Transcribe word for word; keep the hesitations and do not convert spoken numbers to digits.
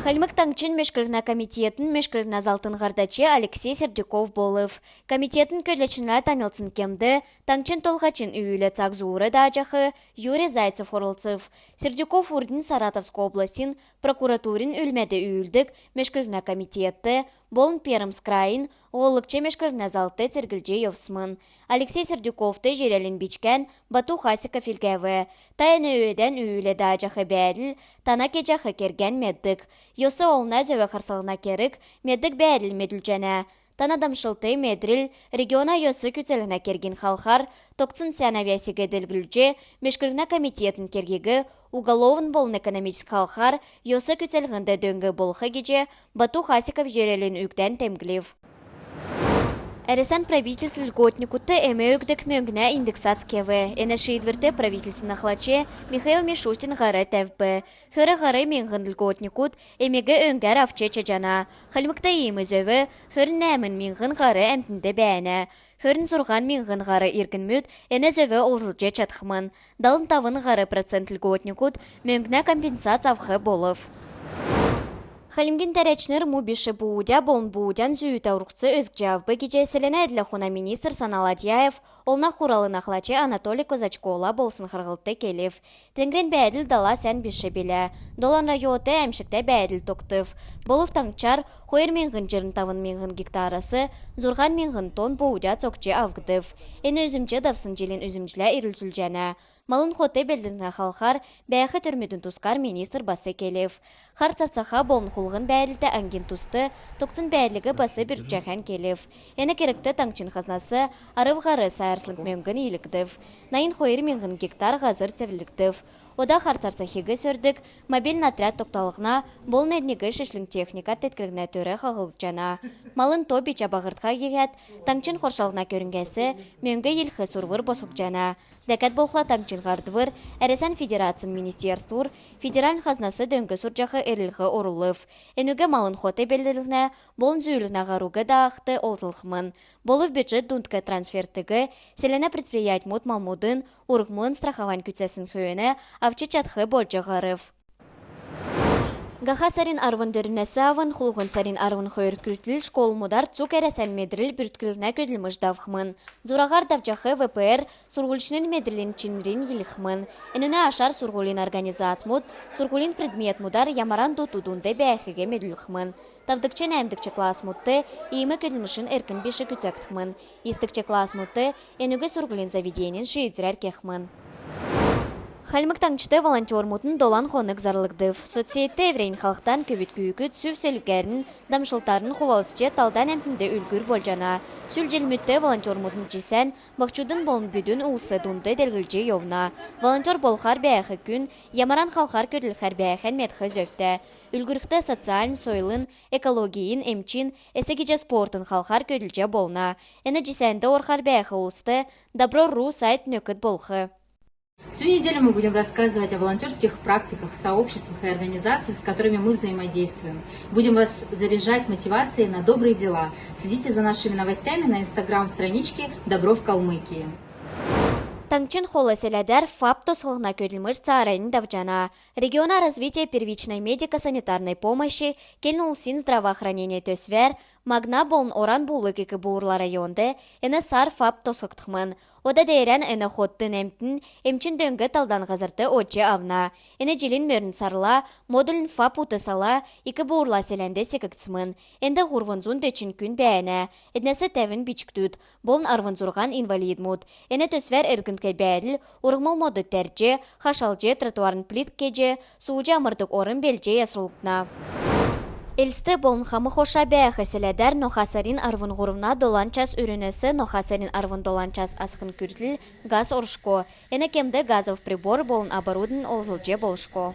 Хальмг Таңһчин мөшклһнә комитетин мөшклһнә залтын һардач Алексей Сердюков болв. Комитетин көдләчнрлә таньлдсн кемд таңһчин толһачин үүл цаг зуур дааҗах Юрий Зайцев орлцв. Сердюков урднь Саратовск областин прокуратурин үлмәд үүлддг мөшклһнә комитетд болн Пермск крайин һоллгч мөшклһнә залт церглҗ йовсмн. Алексей Сердюковт йөрәлин бичгән Бату Хасиков илгәв. Та эн өөдән үүл дааҗах бәәдл, тана кеҗәх кергән меддг, йос олна зөв харслһна керг меддг бәәдл медүлҗәнә. Тана дамшлт, медрл, региона йос күцәлһнә кергин халхар тогтсн сәәнә бәәсиг делгрүлҗ, мөшклһнә комитетин кергиг уголовн болн экономическ халхар йос күцәлһнд дөң болх гиҗ Бату Хасиков йөрәлин үгдән темдглв. Әрәсән правительств льготникудт эм өгдг мөңгнә индексац кев. Эн шиидврт правительствин ахлач Михаил Мишустин һар тәвв. Хөр һар миңһн льготникуд эмиг өңгәр авч чадҗана. Хальмгт иим зөв хөрн нәәмн миңһн һар әмтнд бәәнә. Хөрн зурһан миңһн һар иргнмүд эн зөв олзлҗ чадхмн. Далн тавн һар процент льготникуд мөңгнә компенсац авх болв. Хальмгин тәрәчнр му биш буудя болн буудян зүүтә урһц өзгҗ авв гиҗ селәнә эдл-ахуна министр Санал Адьяев Олна Хуралын ахлач Анатолий Козачкола болсн харһлтд келв. Теңгрин бәәдл дала сән биш билә. Долан районд әәмшгтә бәәдл тогтв. Болв таңһчар хойр миңһн җирн тавн миңһн гектарас зурһан миңһн тонн буудя цокҗ авгдв. Эн үзмҗ давсн җилин үзмҗлә ирлцүлҗәнә. Малын хот белдлһнә халхар бәәх төрмүдин тускар министр бас келв. Хар Царцаха болн хулһн бәәдлтә аңгин туст тогтсн бәәдлиг бас бүрткҗәхән келв. Эн кергт таңһчин хазнас арв һар сай арслң мөңгн йилһгдв. Найн хойр миңһн гектар һазр цеврлгдв. Ода Хар Царцахиг сөрдг мобильн отряд тогталһна болн эдниг шишлң техникәр тетклһнә төр хаһлгдҗана. Малын то бичә баһрдха гиһәд, таңһчин хоршалһна көрңгәс мөңг йилһх сурвр босхгдҗана. Дәкәд болхла таңһчин һардвр Әрәсән Федерацин министерствур федеральн хазнас дөң сурҗах эрлһ орулв. Энүг малын хот белдлһнә болн зүүлһнә һаруг даахд олзлхмн. Болв бюджет дундк трансфертиг селәнә предприятьмүд малмудын урһмлын страховань күцәсн хөөн авч чадх болҗ һарв. Һаха сарин арвн дөрвнәс авн хулһн сарин арвн хойр күртл школмудар цуг Әрәсән медрл бүртклһнә көдлмш давхмн. Зураһар давҗах В П Р сурһульчнрин медрлин чинринь йилһхмн. Энүнә ашар сурһулин организацмуд сурһулин предметмүдәр ямаран дуту-дунд бәәхиг медүлхмн. Тавдгч, нәәмдгч классмудт иим көдлмшин эрк биш күцәгдхмн. Йисдгч классмудт энүг сурһулин заведенин шиидврәр кехмн. Хальмг Таңһчд волонтермудын долан хонг зарлгдв. Соцсетьд эврәннь халхдан көвүд күүкд сүв-селвгәрн, дамшлтарн хувалцҗ, талдан әмтнд үлгүр болҗана. Сүл җилмүдт волонтермудын җисән баһчудын болн бүдүн улс дунд делгрҗ йовна. Волонтер болхар бәәх күн ямаран халхар көдлхәр бәәхән медх зөвтә. Үлгүрлхд, социальн, сойлын, экологин, эмчин, эс гиҗ спортын халхар көдлҗ болна. Эн җисәнд орхар бәәх улст добро ру сайт нөкд болх. Всю неделю мы будем рассказывать о волонтёрских практиках, сообществах и организациях, с которыми мы взаимодействуем. Будем вас заряжать мотивацией на добрые дела. Следите за нашими новостями на Instagram-страничке «Добро в Калмыкии». Таңһчин хол селәдәр ФАП тосхлһна көдлмш цааранднь давҗана. Региона «Развитие первичной медико-санитарной помощи», келн-улсин «Здравоохранение» төсвәр Магна болн Оран-Булг Ик-Буурла районд эн сар ФАП тосхгдхмн. Ода деерән эн хотын әмтн эмчин дөң талдан һазрт одҗ авна. Эн җилин мөрн сарла модульн ФАП ут сала Ик-Буурла селәнд секгдсмн. Энд һурвн зун дөчн күн бәәнә. Эднәс тәвн бичкдүд болн арвн зурһан инвалидмуд. Эн төсвәр эргндк бәәдл урһмл модд тәрҗ, хашалҗ, тротуарн плитк кеҗ, сууҗ амрдг орм белдҗ ясрулгдна. Элст болн Хам-Хоша бәәх селәдәр ноха сарин арвн һурвна долан час өрүнәс ноха сарин арвн долан час асхн күртл газ оршго. Эн кемд газов прибор болн оборудовань олзлҗ болшго.